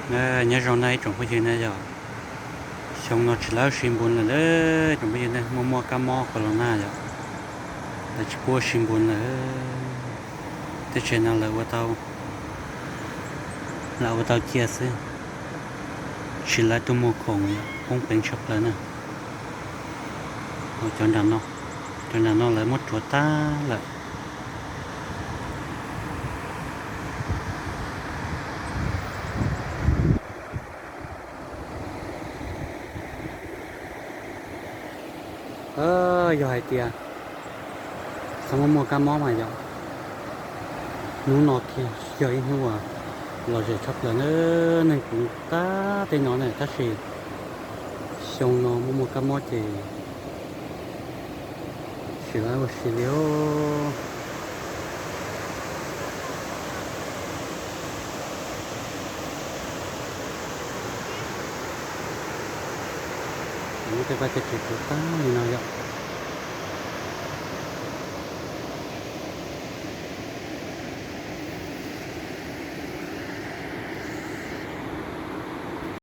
Nyob zoo na ib tsoom phooj ywg na yom, xyoo no tsis lawv ua si npun lawm lauj tsoom phooj ywg na, muaj muaj kab mob corona yom, lawv tsis pub ua si npun lawm. Teb chaws no lawv ua tau, lawv ua tau cia xwb, tsis lawv tuaj muag khoom yom, poob peev tshaj plaws na. Cov nram no, cov nram no lawv muab rhuav tag lawm. Yog hais tias txhob muaj muaj kab mob mas yom, hnub no thiaj yog ib hnub uas lom zem tshaj plaws na. Neeg kuv tag tej no na, tab sis xyoo no muaj muaj kab mob ces tsis lawv ua si li os. Muab tej vaj tej tsev rhuav tag li no yom.